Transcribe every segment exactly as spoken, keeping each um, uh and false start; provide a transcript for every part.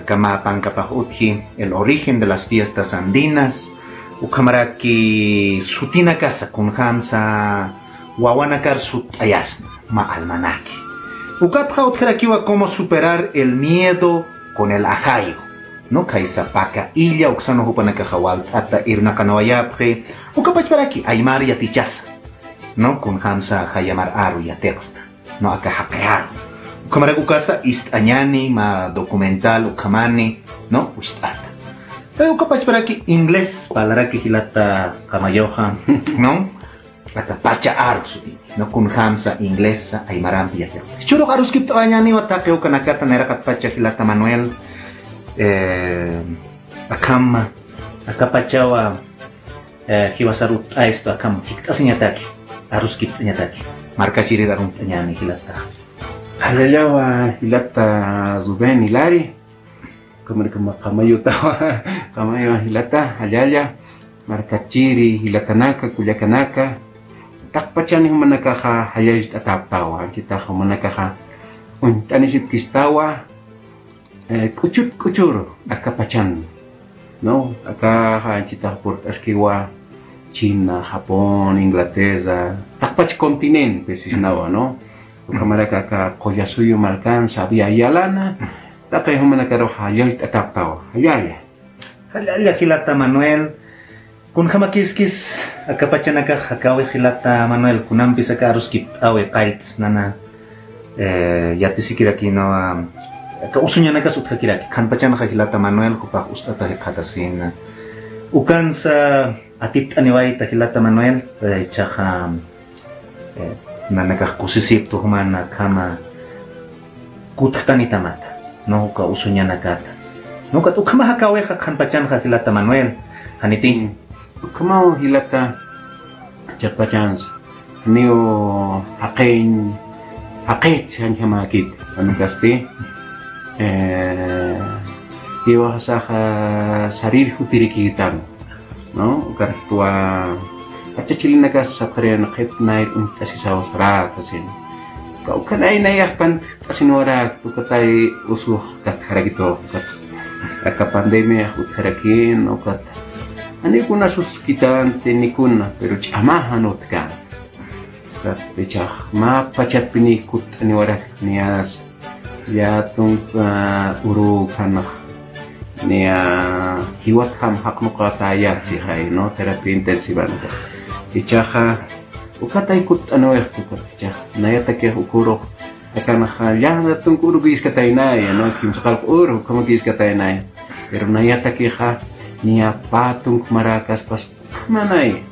Kama pankapax utji, el origen de las fiestas andinas, ukhamaraki sutinakasa kunjamsa wawanakar sutt'ayasna, mä almanaque. Ukatxa utjarakiwa cómo superar el miedo con el ajayo, ¿no? Khaysa paka illa uksan jupanakaxa walt'ata irnaqanawayapxi, uka pachparaki aymar yatichasa, ¿no? Kunjamsa jayamar aru yatiqsta, ¿no? Aka jaqi aru. Ukhamarak ukasa ist'añani, mä documental ukhamani, ¿no? Wist'ata. Pero uka pachparaki inglés parlaraki jilata qamayuxa, ¿no? Aka pacha aru sutini, ¿no? Kunjamsa inglesa aymarampi yatiqsa. Jichhürux aruskipt'awayañäniwa taqi ukanakata nayraqatpacha jilata Manuel, eh, akham, aka pachawa, eh, jiwasar utt'aystu akham jikt'asiñataki, aruskipt'añataki. Markachirir arunt'añäni jilata. Jallallawa jilata Rubén Hilari. Ukhamaraki mä qamayutawa, qamayuwa jilata, jallalla, markachiri, jilatanaka, kullakanaka, taqpachani jumanakaxa jallallt'atäptawa, anchitax jumanakaxa uñt'anisipkistawa, eh, k'uchut k'uchur aka pachan, ¿no? Akaxa anchitax purt'askiwa China, Japón, Inglaterra, taqpach continente sisnawa, ¿no? Ukhamaraki aka Qullasuyu markan, Sabya Yalana, taqi jumanakarux jallallt'atäptawa, jallalla. Jallalla jilata Manuel, kunjamakïskis aka pachanakax jakäwi jilata Manuel, kunampis aka aruskipt'awi qallts nana, eh, yatisikiraki, ¿no? Aka usuñanakas utjakiraki, qhanpachanxa jilata Manuel, jupax ust'ata jikxatasina. Ukansa atipt'aniwayta jilata Manuel, eh, jichhaxa eh, nanakax kusisiptu jumanakhama kutjtanitamata, ¿no? Uka usuñanakata. ¿No? Ukat ukhama jakäwixa qhanpachanxa jilata Manuel, janiti. Mm. Ukhamaw jilata chiqpachansa. Janiw jaqiñ, jaqit, janjamäkit, janukasti. Eh, jiwasaxa sarir jutirikïtan. ¿No? Ukartwa, pacha chilinakas sapxiriyan qhip nayr uñt'asisaw saräta sin. Kawkhanay nayax pant'asinwarak, ukatay usux katjarakitux, ukat. Aka pandemia utjarakin, ukat. Janiw kuna suskitänti ni kuna, pero ch'ama jan utjkän. Ukat, jichhax mä pachatpini kutt'aniwarak niyas. Ya tunka urukhanx, niya jiwatjam jaqnuqatäyat sixay, ¿no? Terapia intensivanxa. Jichhaxa, ukatay kutt'aniwayxta ukat, jichhax nayatakix ukhürux, akanxa, ya tunka urukïskataynaya, ¿no? Kimsaqallq uru, ukhamakïskataynaya. Pero nayatakixa, niya pä tunka maräkaspas, Manay.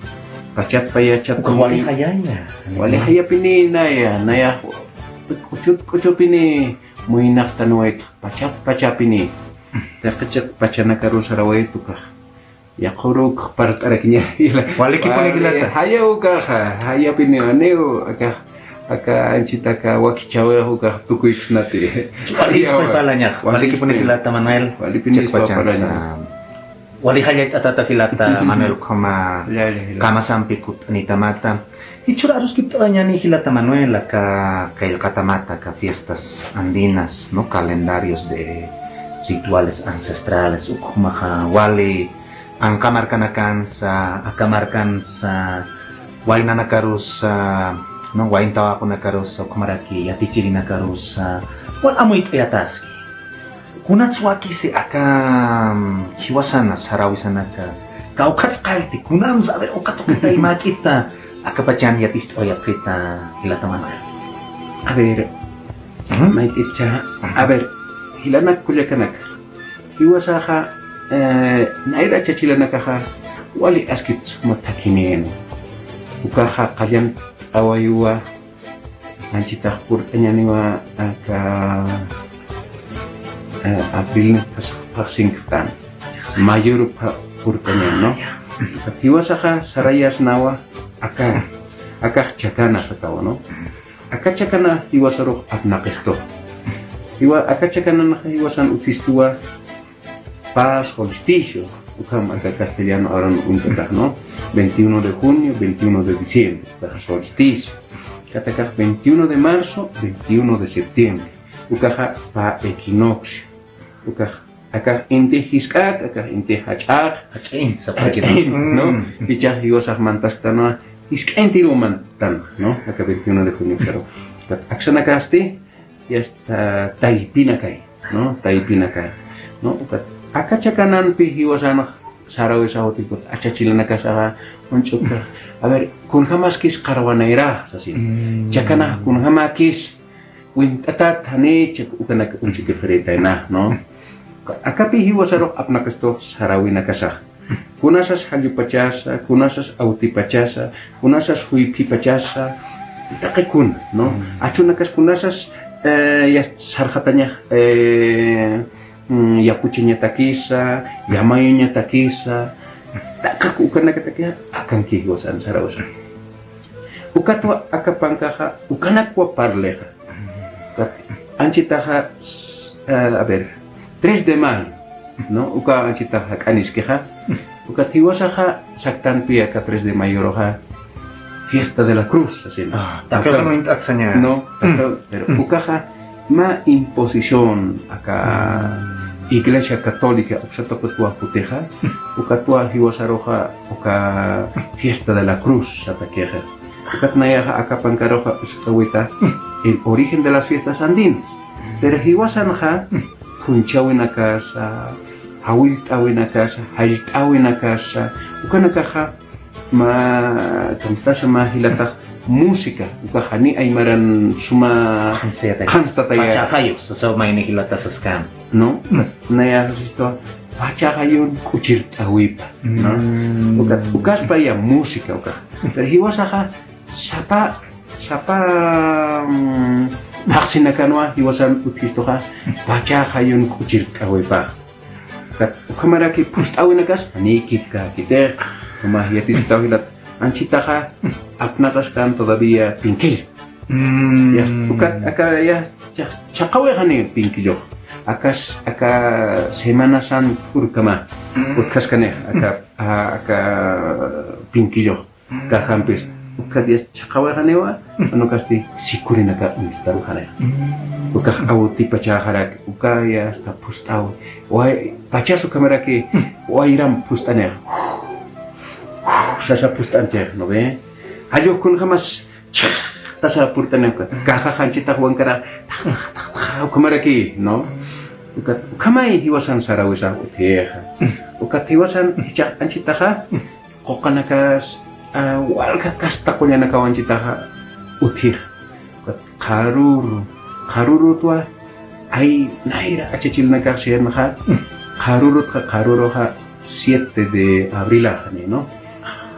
Pachat payachat. Uka wali jayaya. Wali jayapini naya, naya k'uchut k'uchupini muynaqtanwayt pachat pachapini. Taqi chiq pachanakarus sarawayt ukax. Yaqhuruk parlt'arakiña jila. Walikipuni jilata. Jaya ukaxa, jayapini aniw akax, aka anchitaka wakichäwix ukax tukuyksnati. Walispa parlañax, walikipuni jilata Manuel. Walipini chiq pachansa parlañax. Wali jallayt'atata jilata Manuel ukhama kamasampi kutt'anitamata. Jichhür aruskipt'awayañäni jilata Manuel aka qillqatamata, aka fiestas andinas, ¿no? Calendarios de rituales ancestrales, ukhumaxa wali anqa markanakansa, aka markansa, waynanakarusa, ¿no? Wayn tawaqunakarusa, ukhamaraki yatichirinakarusa, wal amuyt'ayataski. Kunats wakisi aka, mm, jiwasana, sarawisanaka. Kawkhats qallti, kunams, a ver, uka tuqita imäk'ita, aka pachan yatist'awayapxita, jilata Manuel. A ver, mayt'itcha, a ver, jilanak kullakanaka. Jiwasaxa, eh, nayracha chilanakaxa, wali askit suma thakhinïn. Ukaxa qallant'awaywa, Anchitax purt'añäniwa aka, eh, abril phax-, phaxsinktan. Mayur pha-, purt'añän, ¿no? Jiwasaxa sarayasnawa aka, akax chakana satawa, ¿no? Aka chakana jiwasarux apnaqistu. Jiwa-, aka chakananxa jiwasan utjistuwa, Pä solsticio, ukham aka castellano aran uñt'atax, ¿no? Veintiuno de junio, veintiuno de diciembre, ukaxa solsticio. Katakax veintiuno de marzo, veintiuno de septiembre, ukaxa pä equinoccio, ukax Akax inti jisk'ak, akax inti jach'ak. Jach'in, jach'in, ¿no? Mm. Jichhax jiwasax mantasktanwa, jisk'ayntiruw mantan, ¿no? Aka veintiuno de junio, claro. Aksanakasti, ya está, taypinakay, ¿no? Taypinakay, ¿no? Ukat, aka chakananpi jiwasan sarawisaw utjkut, acha chilanakasaxa, uñch'ukta. A ver, kunjamaskis qarwanayra, sasin. Mm. Chakanax kunjamakis, wint'atat janicha ukanak uñch'ukipxiritayna, ¿no? Akapi jiwasarux apnaqistux sarawinakasax. Kunasas jallupachasa, kunasas awtipachasa, kunasas juyphipachasa, taqi kuna, ¿no? Mm. Achunakas kunasas, eh, ya sarxatañax, eh, mm, yapuchañatakisa, yamayuñatakisa, taqi ukanakatakixa akanki jiwasan sarawisa. Ukatwa aka pankaxa, ukanakwa parlixa. Ukat anchitaxa, s-, eh, a ver, tres de mayo, ¿no? Uka anchitaxa jak'aniskixa. Ukat jiwasaxa saktanpi aka tres de mayoruxa, fiesta de la cruz, así, ¿no? Ah, taqi uka ukan wint'atsaña. No, mm, pero ukaxa, mä imposición aka Iglesia Católica, uksatapatwa jutixa, ukatwa jiwasaruxa, uka fiesta de la cruz, satakixa. Ukat nayaxa aka pankaruxa usk'awita el origen de las fiestas andinas. Pero jiwasanxa, phunchhawinakasa, jawillt'awinakasa, jallt'awinakasa, ukanakaxa, mä, kamstasa mä jilatax música, ukax jani aymaran suma qhanstataya. Qhanstataya. Pachaxayu, sasaw mayni jilata saskan. ¿No? Mm. Nayax sistu, pachaxayun k'uchirt'awipa, ¿no? Mm. Uka, ukaspaya música ukax. Pero jiwasaxa, sapa, sapa, mm, phaxsinakanwa jiwasan utjistuxa, pachaxayun k'uchirt'awipa. Ukat ukhamaraki phust'awinakas, jani kipkäkitix, ukhama yatisktaw jilat, anchitaxa apnaqastan todavía pinkill. Mm. Ya, ukat aka ya, cha-, chhaqawix jani pinkillux. Akas, aka Semana Santa urkama, mm, utjaskanix, aka, a, aka pinkillux. Cajampis, uka días chhaqawayxaniwa, anukasti sikurinaka uñstaruxanaya. Mm. Ukax awtipachäxarak, uka ya está phust'awi. Way, pachas ukhamaraki, wayram phust'anixa. Sasa phust'anchix, ¿no ve? Jallux kunjamas, chhaqtasa purt'anixa, caja anchitax wankara, taq, taq, taq, taq, ukhamaraki, ¿no? Ukat, ukhamay jiwasan sarawisa utjixa. Ukat jiwasan jichhax anchitaxa, quqanakas, a, walja kasta qullanakaw anchitaxa utjix. Qharüru, qharürutwa, ay, nayra achachilanakax siyarnaxa, qharürutxa, qharüruxa, siete de abrilaxani, ¿no?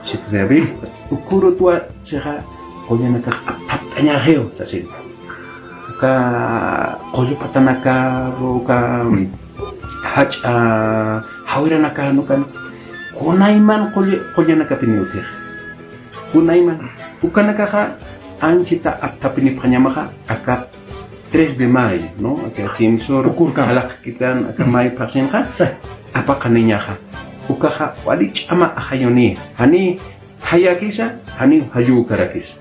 Siete de abril, ukhürutwa, sixa, qullanakax apthapt'añaxiw, sasin. Uka qullu patanaka, uka jach'a jawiranaka, ukan kunayman qull-, qullanakapiniw utjix. Kunayman. Ukanakaxa anchita apthapinipxañamaxa aka tres de mayo, ¿no? Aka kimsür ukurkam jalaqkitan, aka may phaxsinxa, sa, apaqaniñaxa. Ukaxa wali ch'ama ajayuni. Jani thayakisa, jani jallükarakisa.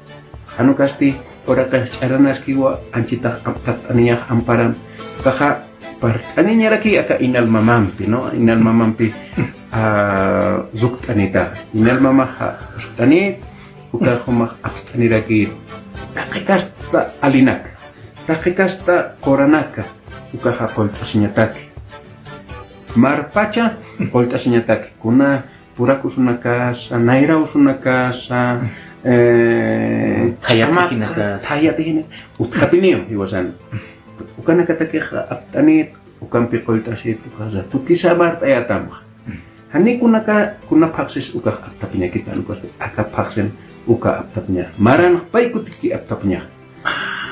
Jan ukasti, uraqix ch'aranaskiwa, anchitax apthapt'aniñax amparan, ukaxa parlt'aniñaraki aka inal mamampi, ¿no? Inal mamampi, a, sukt'anita. Inal mamaxa sukt'anit, ukax jumax apst'aniraki. Taqi kasta alinaka, taqi kasta quranaka, ukaxa qullt'asiñataki. Marpacha qullt'asiñataki. Kuna purakusunakasa, nayrawsunakasa, eh, thayatijinakasa, ch'amaq thayatijina, utjapiniw jiwasan. Ukanakatakixa apt'anit, ukampi qullt'asit, ukaxa tukisa mart'ayatamxa. Jani kunaka, kuna phaxsis ukax apthapñakita, ukax aka phaxsin uka apthapña. Maran pay kutiki apthapña.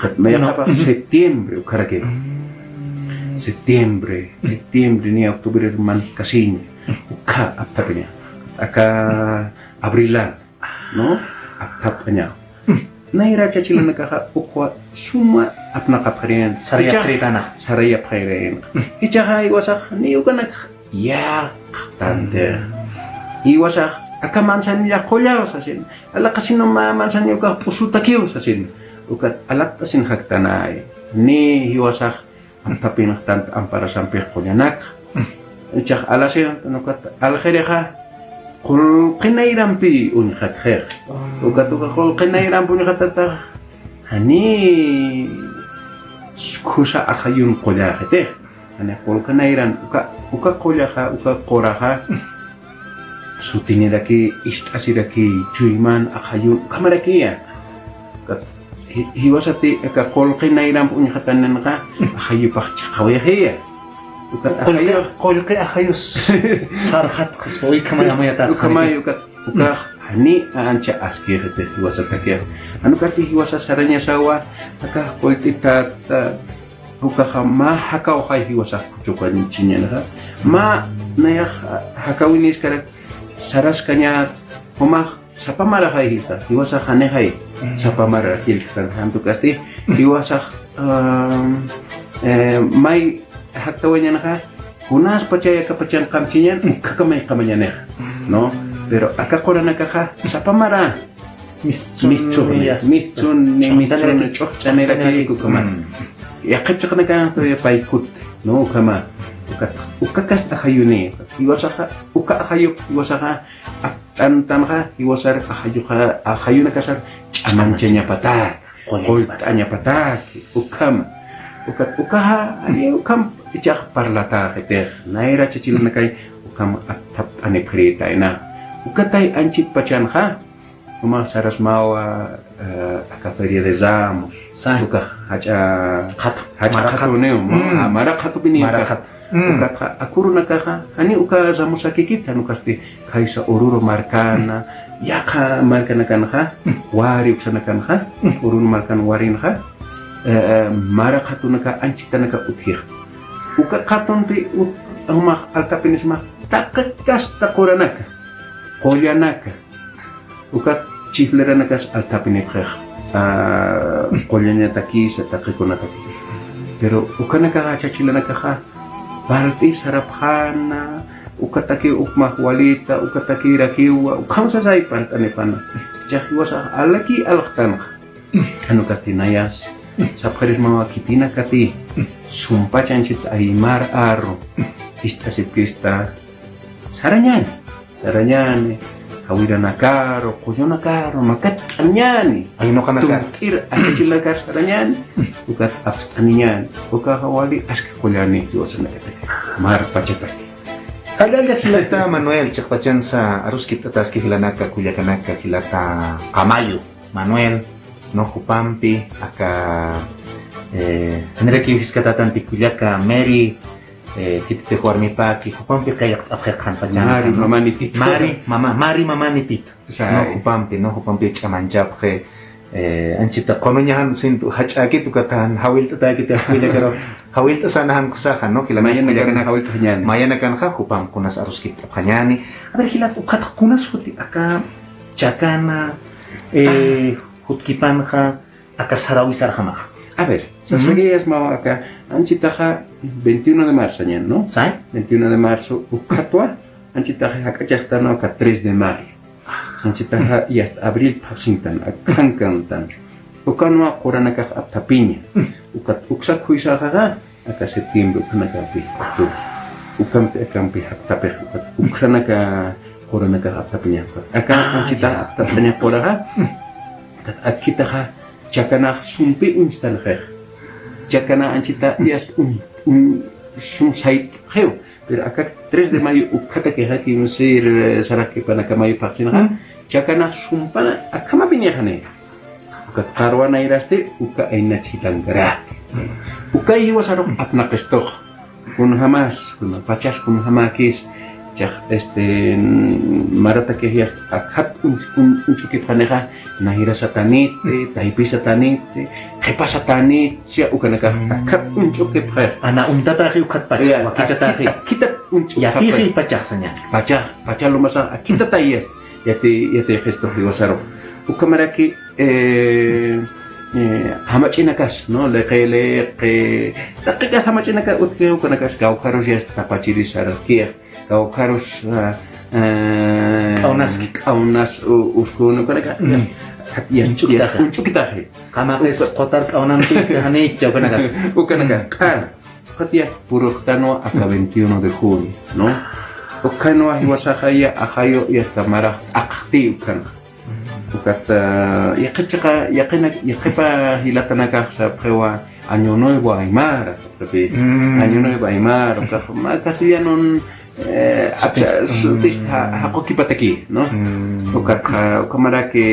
Kat mayaxapax septiembre, ukharaki. Mm. Septiembre, septiembre, ni octubre, man kasiña. Ukha apthapña. Aka abrilan, ¿no? Apthapña. Nayra achachilanakaxa, ukwa suma apnaqapxarin. Sarayapxaritana. Sarayapxarin. Jichhaxa jiwasax, ni ukanakxa. Yaqtante. Jiwasax, aka manzanilla qullaw sasin. Alaqasinu mä manzanilla ukax p'usutakiw sasin. Ukat alaqtasin jaktanay. Ni jiwasax, apthapinxtan amparasampix qullanaka. Ichax alasir, ukat alxirixa qullqi nayrampi uñxatxix. Ukat uka qullqi nayrampi uñxatatax, jani khusa ajayun qulläxitix. Jani qullqi nayran uka, uka qullaxa, uka quraxa, sutiniraki, ist'asiraki, chuyman ajayun, ukhamarakiya. Ukat ji-, jiwasati aka qullqi nayramp uñxataninxa, ajayupax chhaqawixiya. Ukat qullqi, ajayux qullqi ajayus sarxatxaspa, ukhamay amuyatat. Ukhamay, ukat, ukax jani ancha askixiti jiwasatakixa. Jan ukasti jiwasa sarañasawa, aka qullqitata, ukaxa mä jakawxay jiwasax kuchukañchiñanxa. Mä nayax jakawiniskarak saraskañat, jumax sapa maraxay jita, jiwasax janixay sapa mara jillktan. Jan ukasti jiwasax, am, eh, may jaktawañanxa, kunas pachay aka pachan qamchiñan, ukhakamay qamañanix, ¿no? Pero aka quranakaxa sapa mara. Mistsun, mistsun, mistsun, mistsun, ch'uxch'aniraki, ukhama. Yaqhip chiqanakan todavía paykut, ¿no? Ukhama, uka, uka kasta ajayuni, jiwasaxa, uka ajayup, jiwasaxa, apt'antanxa, jiwasar ajayuxa, ajayunakasar ch'amanchañapatak, qullt'añapatak, ukhama. Ukat, ukaxa, ay, ukham ichax parlatäxitix, nayra chachilanakay, ukham apthapt'anipxirïtayna. Ukatay anchit pachanxa, Uma sarasmawa, eh, aka Feria de Ramos. Sa. Uka jach'a qhatu. Jach'a qhatu. Qhatu niw, mm, ah, mara qhatupiniw. Mara qhatu. Mm. Uka, uka urunakaxa, jani uka Ramos akikita, jan ukasti khaysa Oruro markana, yaqha markanakanxa, mm, wari uksanakanxa, mm, Oruro markan warinxa, eh, eh, mara qhatunaka, anchitanaka utjix. Uka qhatunti ut-, umax altapinisma, taqi kasta quranaka, qullanaka, Ukat chifliranakas altapinipxix, ah, qullañatakisa, taqikunataki. Pero ukanakaxa, chachilanakaxa, parlt'i sarapxäna, ukataki ukmax walita, ukatakirakiwa, ukham sasay parlt'anipana. Jiwasax alaki alxtanxa. Jan ukasti nayas, sapxirismawa khitinakati, sumpach anchit aymar arru, ist'asipkista, sarañäni. Sarañäni, jawiranakaru, qullunakaru, makat'añäni. Aynuqanakar. Tumpt'ir achachilanakar sarañäni, ukat apst'aniñäni. Ukaxa wali aski qullani jiwasanakataki, mar pachataki. Allalla jilata Manuel, chiqpachansa aruskipt'ataski jilanaka, kullakanaka, jilata Qamayu Manuel, no jupampi, aka, eh, janirakiw jiskatatanti kullaka Mary, Eh, khititix warmipaki, jupampi qillqt'apxi qhanpachan. Mari, ¿no? Mamani Tito. Mari, mama, Mari, mamani Tito. Sa-, no, jupampi, no, jupampi ch'amanchapxi, eh, anchita qunuñajan sintu jach'akit ukatan jawillt'atakit, jawillt'asanajan kusaxa, ¿no? Jilata mayanakan kullakan jawillt'añäni. Mayanakanxa, jupam kunas aruskipt'apxañäni. A ver, jilat, ukat kunas juti aka chakana, eh, ah, jutkipanxa, aka sarawi sarjamax. A ver, mm, sasakiyasmawa aka, anchitaxa veintiuno de marzo ñan, ¿no? Sa. Veintiuno de marzo, ukatwa, anchitaxa jak'achasktanwa aka tres de mayo. Anchitaxa, mm, yasta abril phaxsintan, akhankantan. Ukanwa quranakax apthapiña. Mm. Ukat uksa khuysaxaxa, aka septiembre, ukhanakampi, ukampi, akampi jakthapix, ukat uksanaka quranakax apthapiña. Aka, ah, anchita, ya, apthapiña quraxa, mm, ukat akitaxa, Chakanax sumpi uñstanxix. Chakana anchita yast uñ, uñ, sum saytxiw. Pero aka tres de mayo ukhatakixaki, sir, eh, sarakipanaka mayo phaxsinxa. Mm. Chakanax sumpana akhamapinixani. Ukat qarwa nayrasti uka aynach jitankaraki. Uka jiwasarux apnaqistux. Kunjamas, kuna pachas kunjamakis, chax, este, maratakix yast akhat un-, un-, uñch'ukipxanixa, nayra sataniti, taypi sataniti, qhipa sataniti, cha ukanakax akhat uñch'ukipxix. Ana umtataxi ukhat pacha, ya, wakichataxi. Akhitat, akhitat uñch'ukipxix. Yatixi pachax saña. Pacha, pacha lumasax, akhitatay yast, yati, yatixistux jiwasaru. Ukhamaraki, eh, eh, jamach'inakas, ¿no? Liqi, liqi, taqikas jamach'inaka utji, ukanakas kawkharus yast tapachiris sarkix, kawkharus, ah, eh, k'awnaski. K'awnas u-, uskun, ukanaka, mm, yast, yast, uñch'ukitaxi. Uñch'ukitaxi. Qamaqis uka- qutar k'awnampi, janicha, ukanakas. Ukanaka, mm, q'an. Ukat yasta pururtanwa aka veintiuno de junio, ¿no? Ukanwa jiwasaxaya ajayu yasta marax t'aqxti ukan. Ukat, ah, yaqip chiqa, yaqina, yaqipa jilatanakax sapxiwa Año Nuevo Aymara, sapxipi. Mm. Año Nuevo Aymara, ukax, ma castellanon, eh, sutista, acha, mm, sutista, mm, jaqukipataki, ¿no? Mm. Ukat, ah, ukhamaraki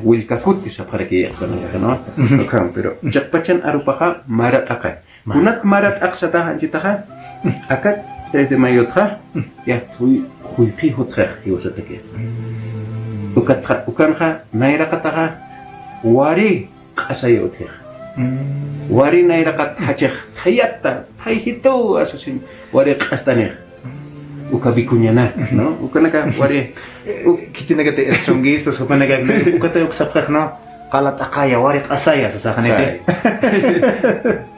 willkakuti sapxaraki yaqpanakaxa, ¿no? Ujú. Ukham, pero chiqpachan arupaxa mara t'aqay. Kunat mara t'aq sataxa anchitaxa, akat tres de mayotxa, ya, juy-, juyk'i jutxix, jiwasataki. Ukatxa, ukanxa, nayraqataxa, wari q'asay utjix. Wari nayraqat jachix, thayata, thayjitu, asasin, wari q'astanix. Uka vicuñanak, ¿no? Ukanaka wari, u- Khitinakati songuistas, ukanaka, ukata uk sapxix, ¿no? Qala t'aqaya, wari q'asaya, sasaxa, ¿no? Say.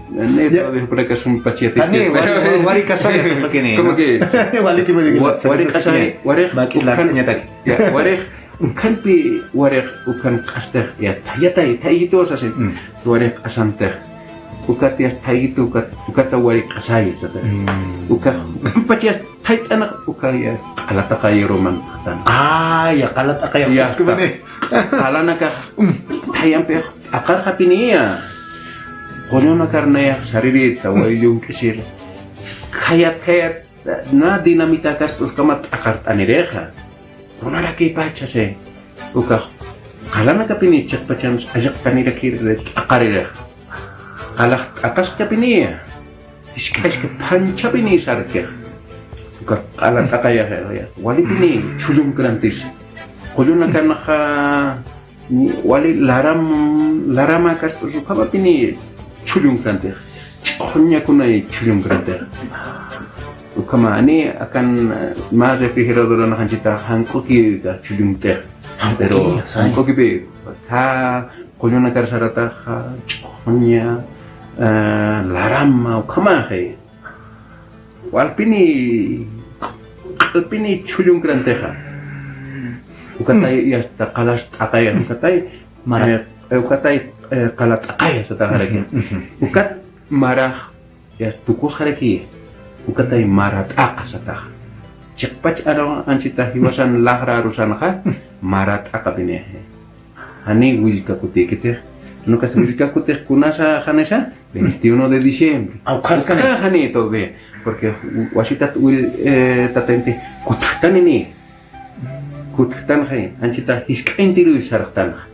Ni todavía por acá son pachiates, ani, pero wari, wari q'asaya, sapxakini, ¿no? ¿Cómo que? Wali ki, wali ki, wa-, wari q'asay, wari, ya, wari ukhampi, wari ukan q'astix, ya, thayata, thayjitu, sasin. Mm. Wari q'asantix. Ukat yasta thayjitu, ukat, ukata wari q'asay, sata. Mm. Uka, ukan pachas thayt'anx, uka ya q'ala t'aqayaru mantan. Ah, ya q'ala t'aqaya. Ya, es que está. Qalanakax, mm, thayampix t'aqarxapiniya. Qullunakar nayax saririta, way llunk'isir. Khayat, khayat, na dinamitakas uskama t'aqart'anirixa. Kunarakipacha si. Ukax, qalanakapini chiqpachan alliqtanirakir t'aqaririx. Qalax t'aqaskapiniya. Jisk'a jisk'a phanchapini sarkix. Ukax qala t'aqayax, walipini chhullumkrantis. Qullunakanxa, wali laram, laramakas ukhamapini chhullumkrantix. Ch'uxñakunay chhullumkrantix. Ukhamani akan, eh, mä refrigeradoranxa anchita jank'uki chhullumtix. Pero jank'ukipi, ja, qullunakar sarataxa, ch'uxña, eh, larama, ukhamaxi. Walpini, q'alpini chhullumkrantixa. Ukatay, mm, yasta qalas t'aqaya, ukatay, mara, eh, ukatay, eh, qala t'aqaya sataxaraki. Ujú, ujú. Ukat marax, yasta tukusxaraki. Ukatay mara t'aqa sataxa. Chiqpach aru anchita jiwasan laxra arusanxa, mara t'aqapinixi. Jani willka kutikitix. Ukax willka kutix kunasa janisa, veintiuno de diciembre. Ah, ukaskani. Uka jani todavía. Porque wasitat will, eh, tataynti kutxtanini. Kutxtanxi, anchita jisk'ayntiruy sarxtanxa.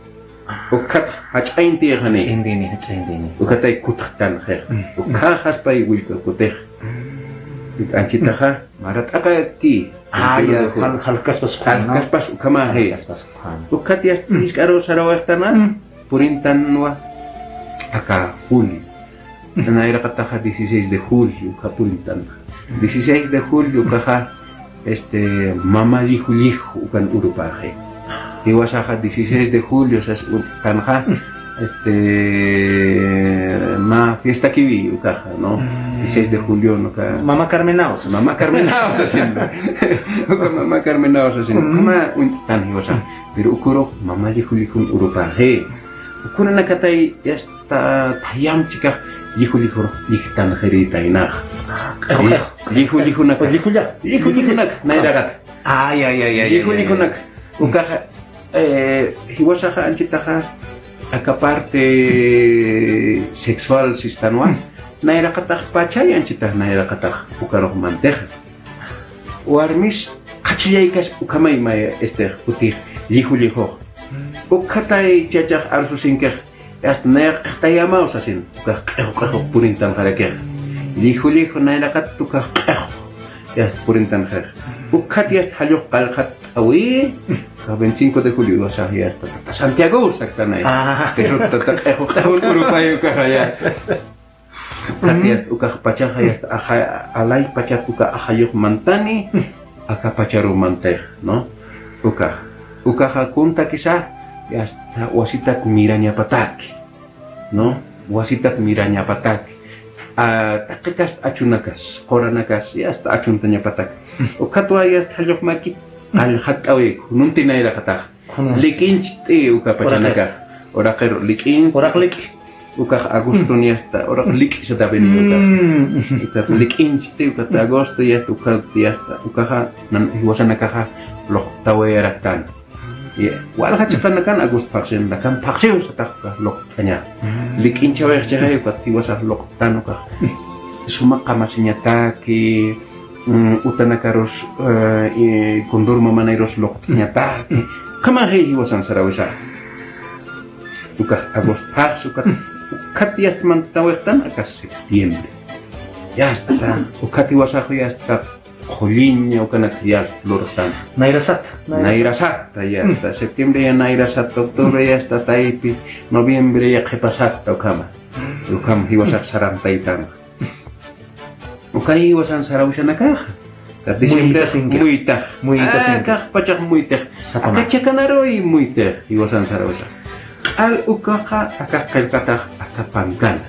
Ukat jach'aynti jani. Jach'aynti, jach'aynti. Ukatay kutxtanxi. Mm. Uka jaspay willka kutix. Mm. Anchitaxa, mara t'aqaki. Ah, ya, jal-, jalkaspas ukhama, ¿no? Jalkaspas ukhamaxi. Jalkaspas ukhama. Ukat yasta, mm, jisk'aru sarawayxtana, mm, purintanwa aka julio. Mm. Nayraqataxa dieciséis de julio, uka purintanxa. Dieciséis de julio, ukaxa, este, mama lliju lliju, ukan urupaxi. Jiwasaxa dieciséis de julio, sas urupanxa, mm, este, mä fiestakiwi ukaxa, ¿no? Mm. Dieciséis de julio, ¿no? Uka mama Carmenao, sas. Mama Carmenao, sas. Uka mama Carmenao, sas. Mm. Ukhama uñt'tan jiwasa. Mm. Pero ukurux mama lliju llijun urupaxi. Ukunanakatay, yasta, thayam chikax, lliju llijurux, llijtanxiritaynax. Ah, q'exu, q'exu. Lliju llijunak. Lliju llija. Lliju llijunak, nayraqat. Ay, ay, ay, ay, ay, ay. Lliju llijunak. Ukaxa, eh, jiwasaxa anchitaxa, aka parte sexual sistanwa, mm, nayraqatax pachay anchitax nayraqatax ukarux mantixa. Warmis qhachillaykas ukhamay may, este, utix lliju llijux. Mm. Ukhatay chachax arsusinkix, yasta nayax q'ixtayamaw sasin, ukax q'exu q'exu purintanxarakix. Lliju lliju nayraqat ukax q'exu, yasta purintanxax. Ukhat yasta jallux qallqat t'awi, ukax veinticinco de julio, o sea, yasta tata Santiago saktanay. Ah. Pero tata q'exu q'exu urupay ukaxaya. Ukat yasta ukax pachaxa yasta axa-, alay pachat uka ajayux mantani, aka pacharu mantix, ¿no? Ukax, ukaxa kuntakisa, yasta wasitat mirañapataki, ¿no? Wasitat mirañapataki. Ah, taqitas achunakas, quranakas, yasta achuntañapataki. Ukatwa yasta jallux maki, qallqat t'awiku, nunti nayraqatax. Lik'incht'i uka pachanakax. Uraqiru, lik'inch. Uraq lik'i. Ukax agostoni yasta, uraq lik'isata veni ukax. Ukat lik'inchiti, ukat agosto yasta, ukat yasta, ukaxa, nan, jiwasanakaxa luqtawayaraktan. Walja chiqanakan agosto phaxsin, nakan phaxsiw satax ukax luqt'aña. Lik'inchawayxchixay ukat jiwasax luqtan ukax. Suma qamasiñataki, mm, utanakarus, eh, eh, Condor mamanayrus luqt'añataki. Qamaxay jiwasan sarawisa. Ukax agosto phaxsi, ukat, ukat yasta mantanawayxtan aka septiembre. Yasta, ukat jiwasax yasta qulliña ukanak yasta lurxtan. Nayrasata. Nayrasata yasta. Septiembre ya nayrasata, octubre yasta taypi, noviembre ya qhipasata ukhama. Ukham jiwasax sarantaytan. Ukay jiwasan sarawisanakax. Diciembre muytasinki. Muytax. Muytasinki. Akax pachax muytax. Sapana. Aka chakanaruy muytax jiwasan sarawisa. Q'al ukaxa aka qillqatax aka pankan.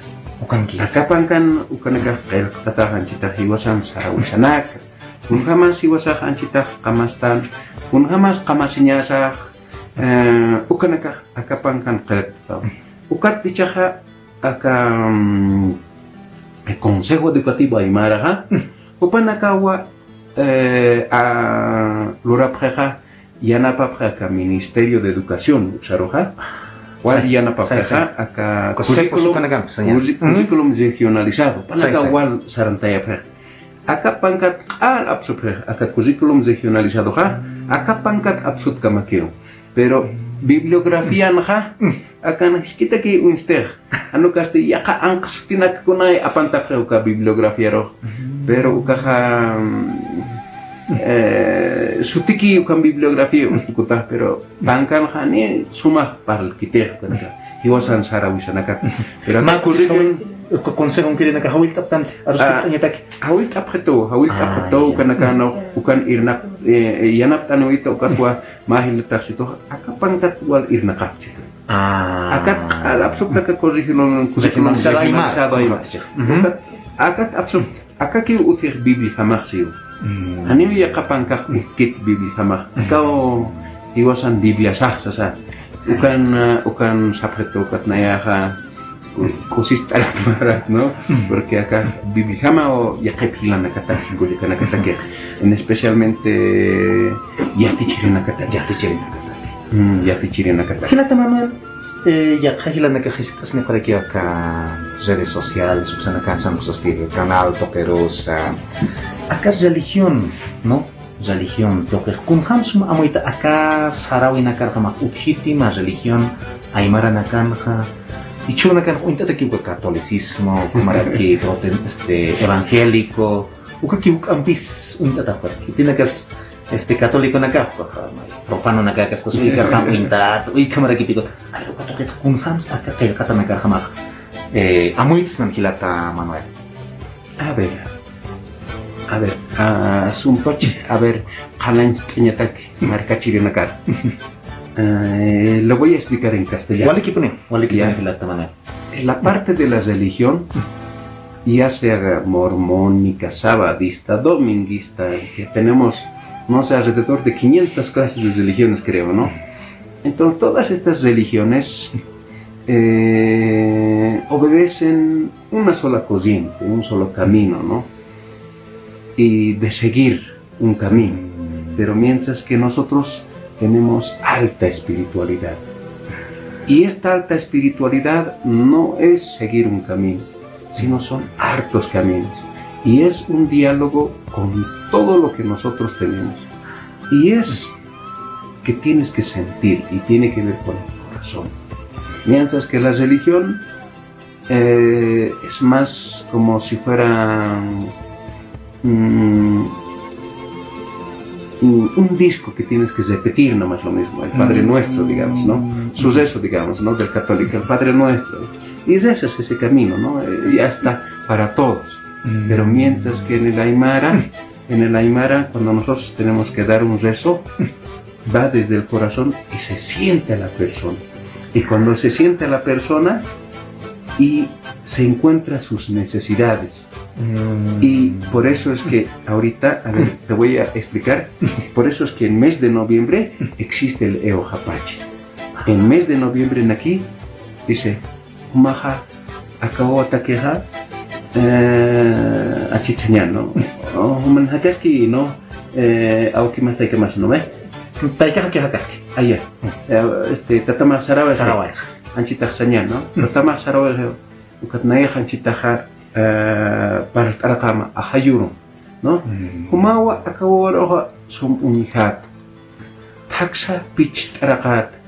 Ukanki. Aka pankan ukanakax qillqatax anchitax jiwasan sarawisanaka. Kunjamas jiwasax anchitax qamastan. Kunjamas qamasiñasax, eh, ukanakax aka pankan qillqataw. Ukat ichaxa aka, mm, el Consejo Educativo Aymaraxa, jupanakawa, eh, a, lurapxixa, yanapapxi aka Ministerio de Educación uksaruxa, wal yanapapxixa aka currículum, currículum regionalizado, jupanakawa wal sarantayapxi. Aka pankat q'al apsupxi, aka currículum regionalizadoxa, aka pankat apsutkamakiw. Pero bibliografianxa, akan jisk'itaki uñstix. Jan ukasti yaqha anqha sutinak kunay apantapxi uka bibliografiarux. Pero ukaxa, mm, eh, sutiki ukan bibliografía uñstkutax, pero pankanxa ni sumax parlkitix ukanaka. Jiwasan sarawisanakat. Pero mä currículum, uka consejon kirinaka jawillt'aptan, aruskipt'añataki. Jawillt'apxitu, jawillt'apxitu, ukanaka no, ukan irnaq, eh, yanapt'anwita ukatwa, mä jilataxsitux, aka pankat wal irnaqapchitu. Akat q'al apsupta aka currículum, currículum regionalizado aymar. Akat apsup, akakiw utjix Bibliajamax siw. Janiw yaqha pankax utjkit Bibliajamax. Akaw jiwasan Bibliasax sasa. Ukan, uh, ukan sapxitu ukat nayaxa, ku-, kusist'arat marat, ¿no? Porque aka Bibliajamaw yaqhip jilanakatak, kullakanakatakix. En especialmente yatichirinakatak. Yatichirinakatak. Mm, yatichirinakatak. Jilata Manuel, eh, yaqha jilanakax jisk'asniqarakiw aka redes sociales, uksanakatsan, uksastixa canal tuqirusa. Aka religión, ¿no? Religión tuqix. Kunjam sum amuyta aka sarawinakarjamax utjiti mä religión aymaranakanxa, jichhürunakanx uñt'atakiw uka catolicismo, ukhamaraki prote-, este, evangélico, ukakiw juk'ampis uñt'atax ukat. Khitinakas, este, catoliconakax, ukaxa, profanonakakas, pues, uykarjam uñt'at, ukhamarakipï ukat. Ay, uka tuqit kunjams aka qillqatanakarjamax, eh, amuytsnan jilata Manuel. A ver, a ver, ah, sumpach, a ver, qhanañcht'añatak markachirinakar. Eh, lo voy a explicar en castellano. Walikipuni, walikipuni, ya, jilata Manuel. La parte de la religión, ya sea mormónica, sabadista, dominguista, que tenemos, no sé, alrededor de quinientas clases de religiones, creo, ¿no? Entonces, todas estas religiones, eh, obedecen una sola corriente, un solo camino, ¿no? Y de seguir un camino. Pero mientras que nosotros tenemos alta espiritualidad. Y esta alta espiritualidad no es seguir un camino, sino son hartos caminos. Y es un diálogo con todo lo que nosotros tenemos. Y es que tienes que sentir y tiene que ver con el corazón. Mientras que la religión, eh, es más como si fuera, mm, un, un disco que tienes que repetir nomás lo mismo, el Padre Nuestro, digamos, ¿no? Su rezo, digamos, ¿no? Del católico, el Padre Nuestro. Y rezas ese camino, ¿no? Eh, ya está para todos. Pero mientras que en el aymara, en el aymara, cuando nosotros tenemos que dar un rezo, va desde el corazón y se siente a la persona. Y cuando se siente a la persona y se encuentra sus necesidades. Y por eso es que ahorita, a ver, te voy a explicar, por eso es que en mes de noviembre existe el Eojapachi. En mes de noviembre en aquí dice, jumaxa Aka wawatakixa, eh, achitsañan, ¿no? Oh, juman jakaski, ¿no? Eh, awki mas, tayka mas, ¿no ve? Taykaxa ki jakaski. Aya. Eh, este, tatamax sarawix. Sarawix. Anchitax sañan, ¿no? Mm. Tatamax sarawix, ukat nayax anchitaxa, eh, parlt'arqama ajayuru, ¿no? Mm. Jumawa aka wawaruxa sum uñjat. Thaksa picht'arqat.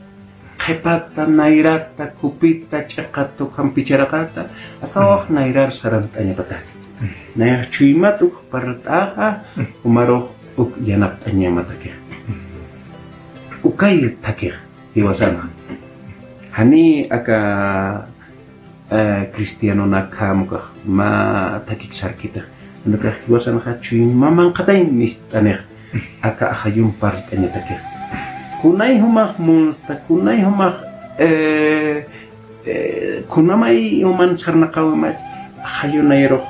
Qhipata, nayrata, khupita, ch'iqata, ukham picharaqata, aka wawax nayrar sarant'añapataki. Nayax chuymat uk parlt'axa, jumarux uk yanapt'añamatakix. Ukay thakix, jiwasanxa. Jani aka, eh, cristianonak ukax mä thakik sarkitix. Ukax jiwasanxa chuyma manqhatañ mist'anix. Aka ajayum parlt'añatakix. Kunay jumax munsta, kunay jumax, eh, eh, kunamay uman sarnaqawimach, ajayunayarux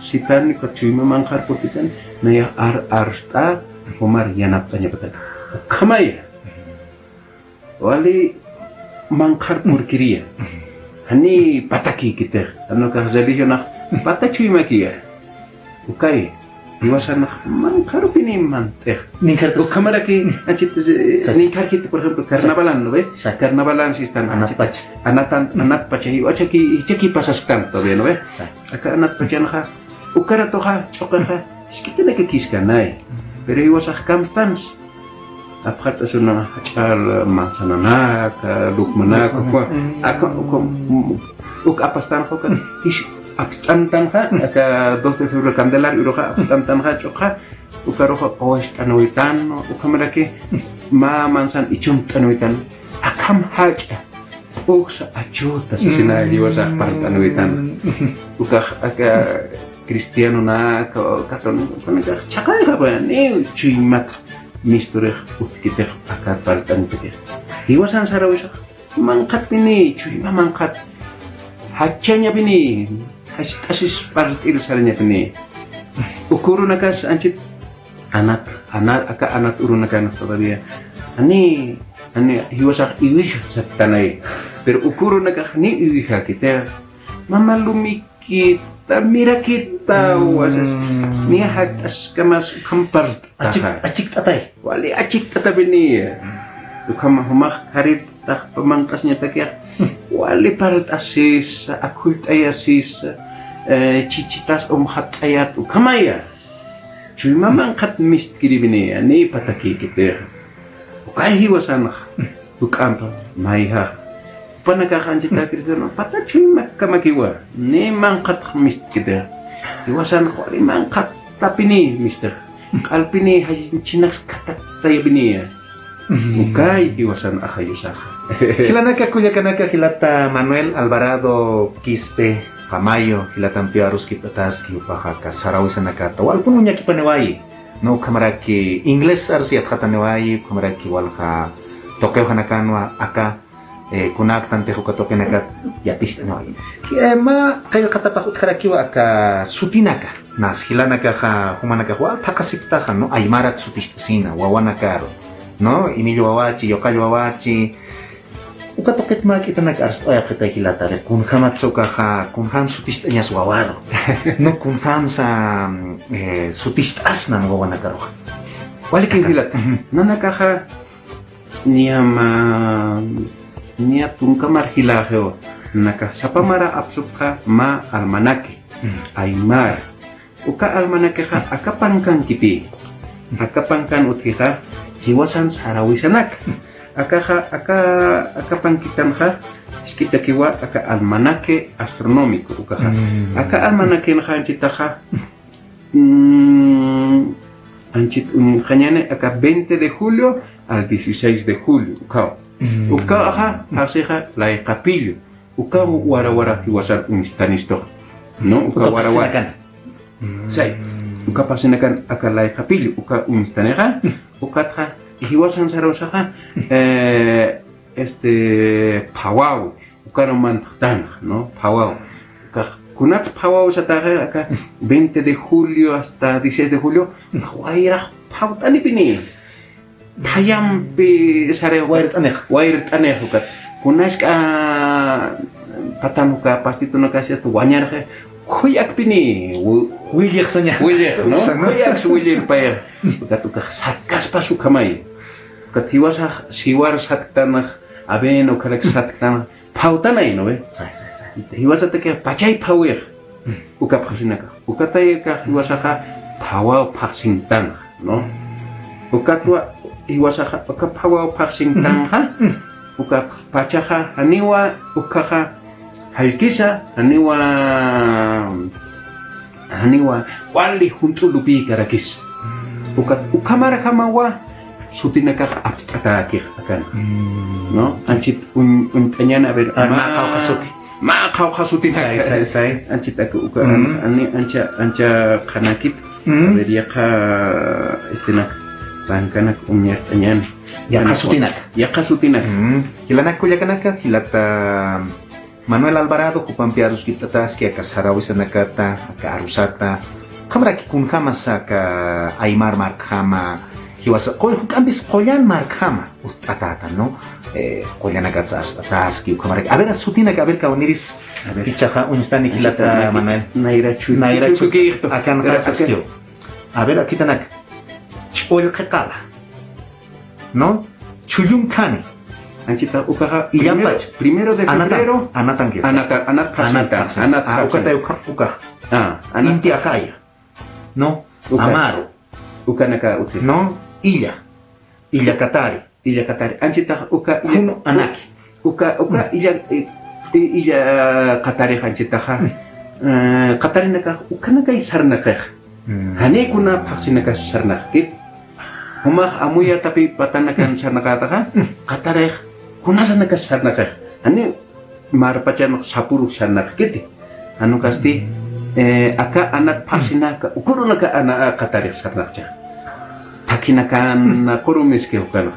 sitan, ukat chuyma manqhar purkitan, nayax ar, arst'a, jumar yanapt'añapataki. Ukhamaya. Wali manqhar purkiriya. Jani patakïkitix. Jan ukax religionax pata chuymakiya. Ukay. Jiwasanax manqharupini mant'ix. Ninkhartas. Ukhamaraki, anchit, eh, ninkharkiti, por ejemplo, carnavalan, ¿no ve? Carnavalan sistan. Anatpacha. Anatan, anatpacha. Jiwachaki, jichaki pasastan todavía, ¿no ve? Aka anatpachanxa, ukaratuxa, ch'uqixa, jisk'itanakakïskanay. Pero jiwasax kamstans. Apxat'asuna jach'al manzananaka, lukmanaka, uka, aka, uka, uk apstanxa, uka, jis apst'antanxa, aka dos de febrero Candelaria uruxa, apst'antanxa, ch'uqxa, ukaruxa, q'uwast'anwitan, ukhamaraki, mä manzan ichhunt'anwitan, akham jach'a. Uksa achuta sasina jiwasax parlt'anwitan. Ukax aka cristianonaka, católiconaka, chhaqayxa, bueno, ni chuymat misturix utjkitix aka parlt'añatakix. Jiwasan sarawisax, manqhatpini, chuyma manqhat. Jachchañapini, jacht'asis parlt'ir sarañapini. Uka urunakas anchit anat, anat, aka anat urunakan todavía. Ani, ani, jiwasax iwija saptanay. Pero uka urunakax ni iwijakiti. Mama lumikita, mirakita, wasas. Ni jakt'askamas ukham parlt'axa. Achikt'atay. Wali achikt'atapini. Ukham jumax kharip taqpa manq'asñatakixa. Wali parlt'asis, akhullt'ayasis, eh, chichitas umxat'ayat, ukhamaya. Chuyma manqhat mistkiripini, ni patakïkitixa. Ukay jiwasanxa, juk'ampa, mayjaxa. Jupanakax anchita cristiano, pata chuymakamakiwa, ni manqhatx mistkitixa. Jiwasanxa wali manqhatapini, mistix. Q'alpini, jayinchinas kataktayapiniya. Ukay jiwasan ajayusaxa. Jilanaka kullakanaka, jilata Manuel Alvarado Quispe Famayo, jilatampiw aruskipt'ataski, jupaxa aka sarawisanakata walpun uñakipaniwayi, ¿no? Ukhamaraki inglés arus yatxataniwayi, ukhamaraki walja tuqiwjanakanwa aka, eh, kunäktantix uka tuqinakat yatist'aniwayi. Eh, mä qillqatapax utjarakiwa aka sutinaka. Nas jilanakaxa, jumanakax wal thaqhasipktaxa, ¿no? Aymarat sutist'asina, wawanakaru, ¿no? Imil wawachi, yuqall wawachi. Uka tuqit mä k'itanak arst'awayapxitay jilata, a ver, kunjamatsa ukaxa, kunjam sutist'añas wawaru. No, kunjamsa, eh, sutist'asna wawanakaruxa. Walikiw jilata. Nanakaxa, niya mä, niya tunka mar jiläxiwa. Nanakax sapa mara apsupxa mä almanaque. Aymar. Uka almanaquexa aka pankankiti. Aka pankan utjixa jiwasan sarawisanaka. Akaxa, aka, aka pankitanxa, jisk'itakiwa aka almanaque astronómico ukaxa. Aka almanaquenxa anchitaxa, mm, anchit uñjañani aka veinte de julio al dieciséis de julio, ukaw. Ukaxa, jasixa, layqapillu. Uka wara wara jiwasan uñstanistu. No, uka wara wara. Say, uka pasinakan aka layqapillu, uka uñstanixa, ukatxa, jiwasan sarawsaxa, eh, este, phawaw, ukaru mantxtanx, ¿no? Phawaw. Uka, kunats phawaw sataxa, aka veinte de julio hasta dieciséis de julio, wayrax phawt'anipini. Thayampi sare wayrt'anix. Wayrt'anix ukat. Kunask'a patan uka pastitunakasi hasta wañarxi, khuyakpini, wi-, Willix saña. Willix, ¿no? Saña. Khuyaks willir payx. Ukat ukax satkaspas ukhamay. Ukat jiwasax siwar satktanx, avena ukhanak satktanx, phawtanay, ¿no ve? Say, say, say. Jiwasataki pachay phawix. Mm. Uka phaxsinakax. Ukatayakax jiwasaxa phawaw phaxsintanxa, ¿no? Ukatwa jiwasaxa uka phawaw phaxsintanxa, Mm. uka pachaxa janiwa ukkhaxa jallkisa, janiwa, janiwa wali junt'u lupïkarakisa. Ukat ukhamarjamawa sutinakax apst'atäkix akan. Mm. ¿No? Anchit uñ-, uñt'añäni, a ver, A ver, mä mä qawqha suti. Mä qawqha suti. Say, say, say. Anchit aka uka, Mm. an-, ani ancha, ancha qhanakit. Mm. A ver, yaqha, este, nak, pankanak uñt'añäni. Yaqha sutinak. Yaqha sutinak. Mm. Jilanak kullakanaka, jilata Manuel Alvarado, jupampi aruskipt'ataski aka sarawisanakata, aka arusata. Ukhamaraki kunjamasa aka aymar markjama, jiwasa, qull-, juk'ampis qullan markjama utt'atäta, ¿no? Eh, qullanakatsa arst'ataski, ukhamaraki. A ver, sutinak, a ver, kawniris, A ver. Jichhaxa uñstani jilata Manuel. Nayra chuy-, Nayra chuy-, chuy-, chuy-, akan Pero qasa aka- askiw. A ver, akitanak. Ch'ullqi qala. ¿No? Chhullun khani. Anchita ukaxa Illan primero, pacha. Primero de Anatan, febrero. Anatan, anatan. Anatan, anat Anat phaxsintan, phaxsintan. Anat Ah, phaxsintan. Ukatay uka, ukax. Ah, anat Inti phaxsintan. Akaya. ¿No? Uka. Amaru. Ukanaka utji. ¿No? Illa. Illa katari. Illa katari. Anchitax uka illa. Junu anaki. Uka, uka Mm. illa, eh, eh, illa katari anchitaxa. Mm. Eh, katarinakax ukanakay sarnaqix. Mm. Jani kuna phaxsinakas sarnaqkit. Jumax amuyatapi patanakan sarnaqätaxa, Mm. qatarix kunasanakas sarnaqix. Jani marpachanx sapürux sarnaqkiti. Jan ukasti, Mm. eh, aka anat phaxsinaka, uka urunaka ana, qatarix sarnaqcha. Thakhinakan Mm. qurumiski ukanx.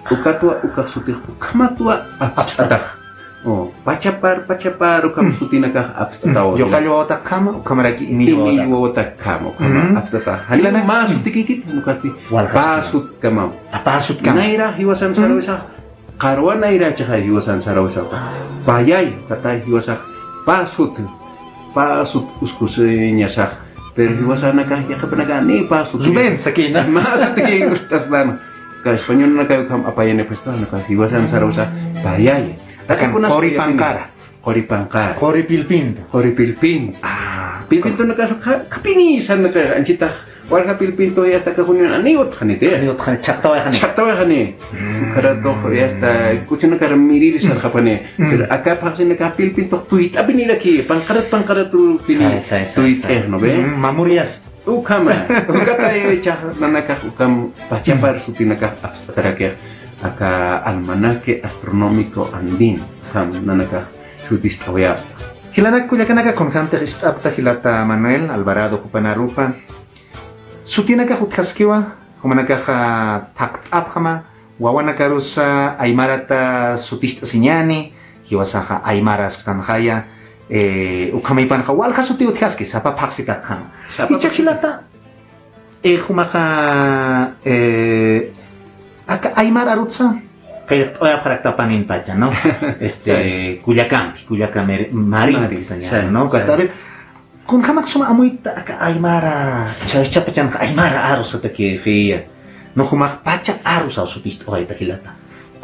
Ukatwa, ukax sutix, ukhamatwa apst'atax. O, pachapar, pachapar, ukham Mm. sutinakax apst'ataw. Yuqall wawatakjama, ukhamaraki imill Imill wawatak. Wawatakjama, ukhama Mm. apst'atax. Janiw Jilanak. Mä sutikikit, jan ukasti. Walja suti. Pä sutkamam. A, pä sutkamam. Nayra jiwasan Mm. sarawisax, qarwa nayrachaxa jiwasan sarawisax. Payay, ukatay jiwasax, pä sut. Pä sut uskusiñasax. Pero jiwasanakax yaqhipanakax ni pä sut. Rubén, sakina. Mä sutikin gustastan. Ka españolnakaw ukham apayani pues, naka jiwasan sarawsa payay. Akan Akan kunas quri payapini. Panqara. Quri panqara. Quri pilpinto. Quri pilpinto. Ah, pilpintonakax uka, kapini sanaka anchitax. Walja pilpinto ya aka juniw ani utjani te. Ani utjani, chhaqtawayxani. Chhaqtawayxani. Mm. Ukharatux ya hasta kuchunakar miriri sarxapani. Mm. Pero aka phaxsinakax pilpintox tuyt'apiniraki, panqarat, panqarat tuyt'pini. Say, say, say, tuyt'ix, say. ¿No ve? Mm, mamuriyas. Ukhama, ukatay jichhax nanakax ukham pachapar Mm. sutinakax apst'atarakix, aka almanaque astronómico andino, ukham nanakax sutist'awayapta. Jilanak kullakanaka, kunjamtix ist'apta jilata Manuel Alvarado jupan arupa. Sutinakax utjaskiwa, jumanakaxa thaqt'apxama, wawanakarusa aymarata sutist'asiñäni, jiwasaxa aymara asktanxaya, eh, ukhamaypanxa walja suti utjaski, sapa phaxsitakjama. Sapa Jichha phaxsita. Jilata, eh, jumaxa, eh, aka aymar arutsa, qillqt'awayapxaraktapanin pacha, ¿no? Este, Sí. Kullakampi, kullaka mer-, marimpi Marimpi, sañäni, sí, ¿no? sí. Kata, a ver, Kunjamak suma amuyta aka aymara, chawchapachanxa aymara arusatakixiya. No, jumax pacha arusaw sutist'awayta jilata.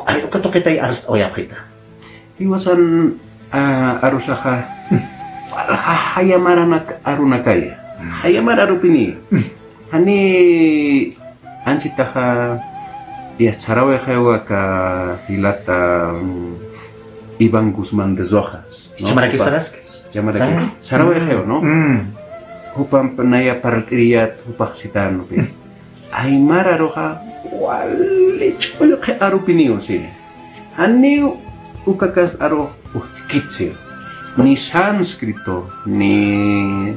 A ver, uka tuqitay arust'awayapxita. Jiwasan, ah, arusaxa, walja jayamaranak arunakaya. Mm. Jayamar arupini. Mm. Jani anchitaxa, ya sarawayxiw aka jilata, mm, Iván Guzmán de Rojas, ¿no? Jichhamarakiw saraski. Jichhamarakiw. Sara. Sarawayxiw, ¿no? Mm. Jupamp naya parlt'iriyät, jupax sitänpi. Mm. Aymar aruxa wali ch'ullqi arupiniw, si. Janiw ukakas arux utjkitsi. Ni sánscrito, ni,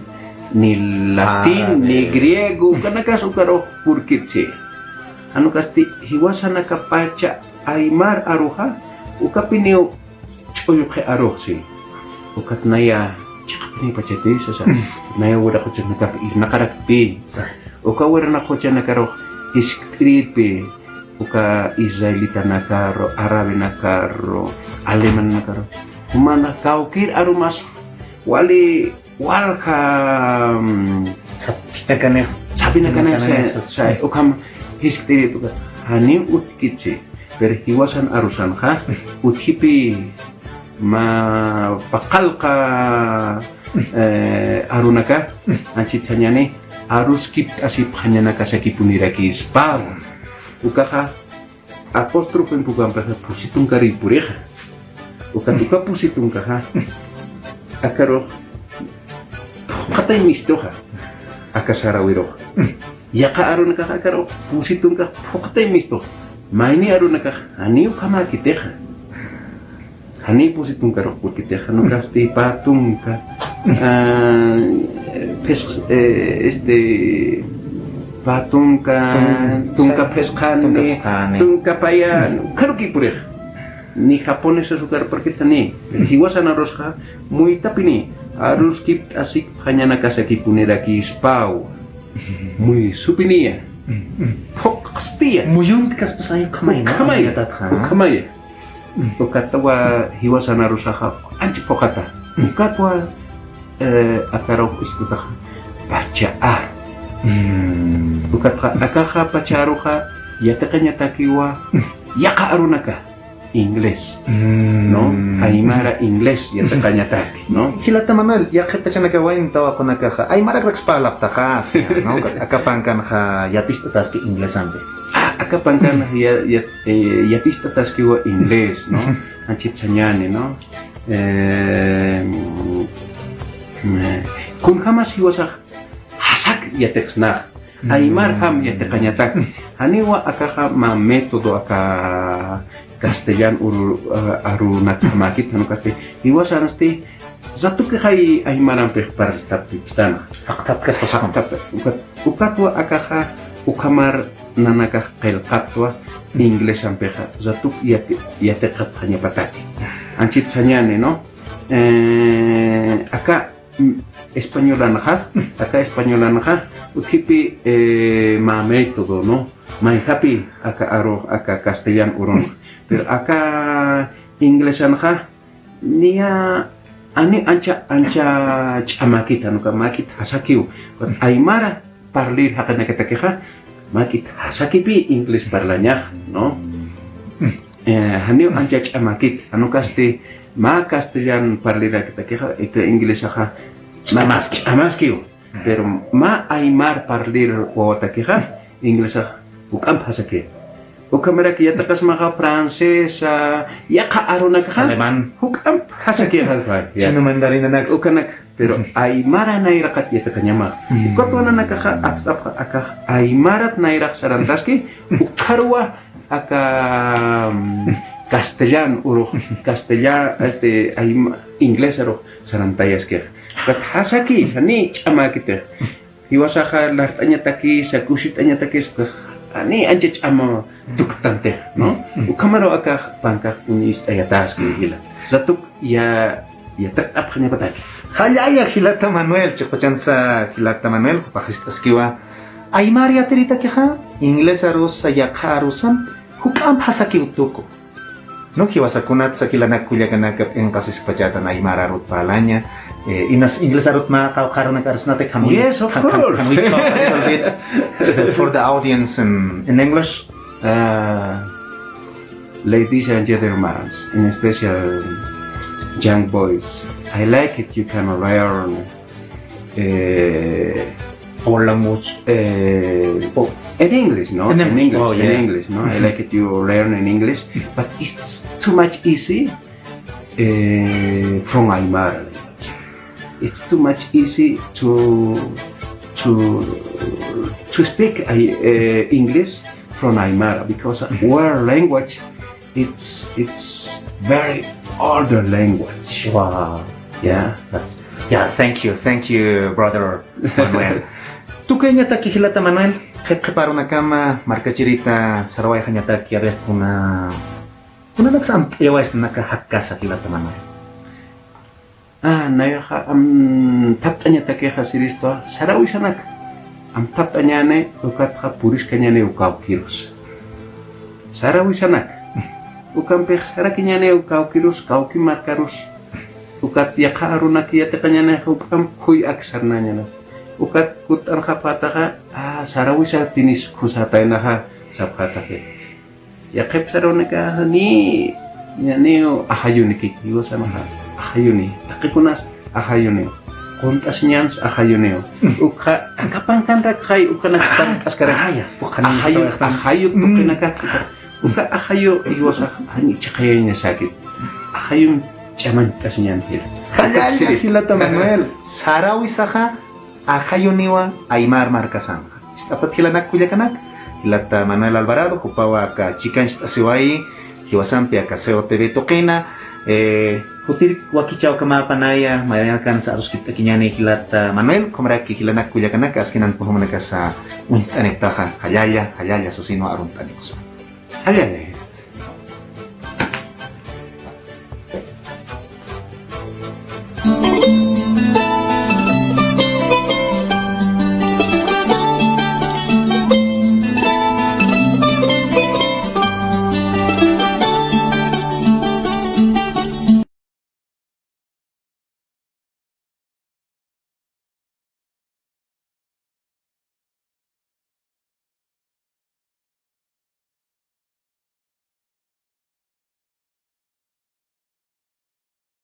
ni latín, Árabe. Ni griego, ukanakas ukarux purkitsi. Jan ukasti jiwasanaka pacha aymar aruxa, ukapiniw ch'ullqi aruxsi. Ukat naya chiqapiniw pachati sasa. Mm. Naya wiraquchanakapi irnaqarakpi. Sa. Uka wiraquchanakarux jiskt'irïtpi, uka israelitanakaru, arabenakaru, alemannakaru, Jumanxa kawkïr arumas wali walja, mm, sapinakanix, sapinakanix, sapinakanix, sa-, sa-, ukham jiskt'irït uka. Janiw utjkitsi, pero jiwasan arusanxa utjipï. Mä paqallqa, eh, arunaka, anchhit sañäni, aruskipt'asipxañanakasakipunirakispä. Ukaxa apóstrofemp ukampixa pusi tunkarï purixa. Ukat uka pusi tunkaxa akarux phuqatay mistuxa, aka saräwirux. Yaqha arunakax akarux pusi tunkax phuqatay mistuxa. Mayni arunakax janiw ukhamäkitixa. Janiw pusi tunkarux purkitixa, jan ukasti pä tunka, ah, phisq-, eh, este, pä tunka, Tun-, tunka sa-, phisqani, tunka phisqani, tunka payani, ukharukï purixa. Ni japonesas ukar purkita ni. Jiwasan arusxa muytapini, aruskipt'asipxañanakasakipunirakispä. Muysupiniya. Phuqstiya. Muyuntkaspas ay ukhamaya, ¿no? Ukhamaya. Ukhamaya. Ukatwa jiwasan arusaxa ancha phuqata. Ukatwa, eh, akarux istutaxa pacha a. Ukatxa akaxa pacha aruxa yatiqañatakiwa yaqha arunaka inglés, ¿no? Aymara inglés yatiqañataki, ¿no? Jilata Manuel, yaqhip pachanakawaym tawaqunakaxa aymarakraksa parlaptaxa, ¿no? Aka pankanxa yaticht'ataski inglesampi. Ah, aka pankan ya, ya, eh, yaticht'ataskiwa inglés, ¿no? Anchhit sañäni, ¿no? Eh, mm, eh, kunjamas jiwasax jasak yatiqsnax. Aymarjam yatiqañatak. Janiwa akaxa mä método aka castellan uru, ah, arunakjamäkit, jan ukasti jiwasansti, ratukixay aymarampix parltaptipstana. Jaqtapkaspa. Jaqtapka. Ukat, ukatwa akaxa ukhamar nanakax qillqaptwa inglesampixa ratuk yati-, yatiqapxañapataki. Anchhit sañäni, ¿no? Eh, aka, mm, españolanxa, aka españolanxa utjipi, eh, mä método, ¿no? Mayjapi aka arux, aka castellan urunxa. Pero aka inglesanxa niya, ani ancha, ancha ch'amäkit, jan uka mäkit jasakiw. Aymara parlir jaqinakatakixa, mäkit jasakipï inglés parlañax, ¿no? Eh, janiw ancha ch'amäkit, jan ukasti mä castellan parlirakitakixa, ika inglesaxa, mä ch'amaskiw. Pero mä aymar parlir wawatakixa, inglesax juk'amp jasaki. Ukhamarak yatiqasmaxa francesa, yaqha arunakaxa, alemán, juk'amp jasaki, ya. Chino mandarinanaks. Ukanak, pero aymara nayraqat yatiqañama. Ukatwa nanakaxa apst'apxa akax aymarat nayrax sarantaski, ukharwa aka, mm, castellan urux, castellan, este, ayma-, inglés arux sarantayaskixa. Ukat jasaki, jani ch'amäkitix. Jiwasaxa lart'añatakisa, kusit'añatakisa, jani ancha ch'ama tuktantix, ¿no? Ukhamaru akax pankax uñist'ayataski jila. Ratuk ya, yatiqapxañapataki. Jallalla jilata Manuel, chiqpachansa jilata Manuel, jupax jiskt'askiwa. Aymar yatiritakixa, inglés arusa, yaqha arusan, juk'amp jasakiw tuku. ¿No? Jiwasakunatsa jilanak kullakanaka p'inqasiskpachätan aymar arut parlaña, eh, inas inglés arut mä qawqha arunak arsnatak, jan uñi-, yes, of course, jan, jan, jan we talk a little bit for the audience in, in English. Uh, ladies and gentlemen, in special young boys, I like it, you can learn eh, our language. Eh, oh, in English, ¿no? In English. In English, oh, yeah. In English, ¿no? I like it you learn in English, but it's too much easy, eh, from Aymara language. It's too much easy to, to, to speak, eh, English from Aymara, because our language, it's, it's very older language. Wow. Yeah. That's, yeah, thank you, thank you, brother Manuel. Tukuyañataki jilata Manuel, qhip qhip arunakama markachirita sarawayxañataki, a ver, kuna, kunanaksa amt'ayawaysna aka jakkasa jilata Manuel. Ah, nayaxa amthapt'añatakixa siristwa, sarawisanak. Amthapt'añäni, ukatxa puriskañäniw kawkirusa. Sarawisanak. Ukampix sarakiñäniw kawkirusa, kawki markarusa. Ukat yaqha arunak yatiqañanix juk'amp khuy ak sarnañana. Ukat kutt'anxapxataxa, a, sarawisa tinis khusataynaxa sapxataxi. Yaqhip sarunakanxa ni, ñaniw ajayuniki, jiwasanxa ajayuni, taqikunas ajayuniw, qunt'asiñans ajayuniw. Ukxa akapankanrakxay, ukhanak pankaskarak. Ajaya, ukhanak ajayu, pankan. Ajayu tuqinakatki. Uka ajayu jiwasax jani chiqayañasakit. Ajayun ch'amañt'asiñan jila. Jallalla, jilata Manuel. Sarawisaxa ajayuniwa aymar markasanxa. Ist'apat jilanak kullakanak, jilata Manuel Alvarado, jupawa aka chikancht'asiwayi, jiwasampi aka C O T V tuqina, eh, jutir wakichawkamäpanaya, mayakansa aruskipt'akiñani jilata Manuel, ukhamarak jilanak kullakanak, askinankun jumanakasa uñt'aniptaxa, jallalla, jallalla sasinwa arunt'anipxsma. Jallalla,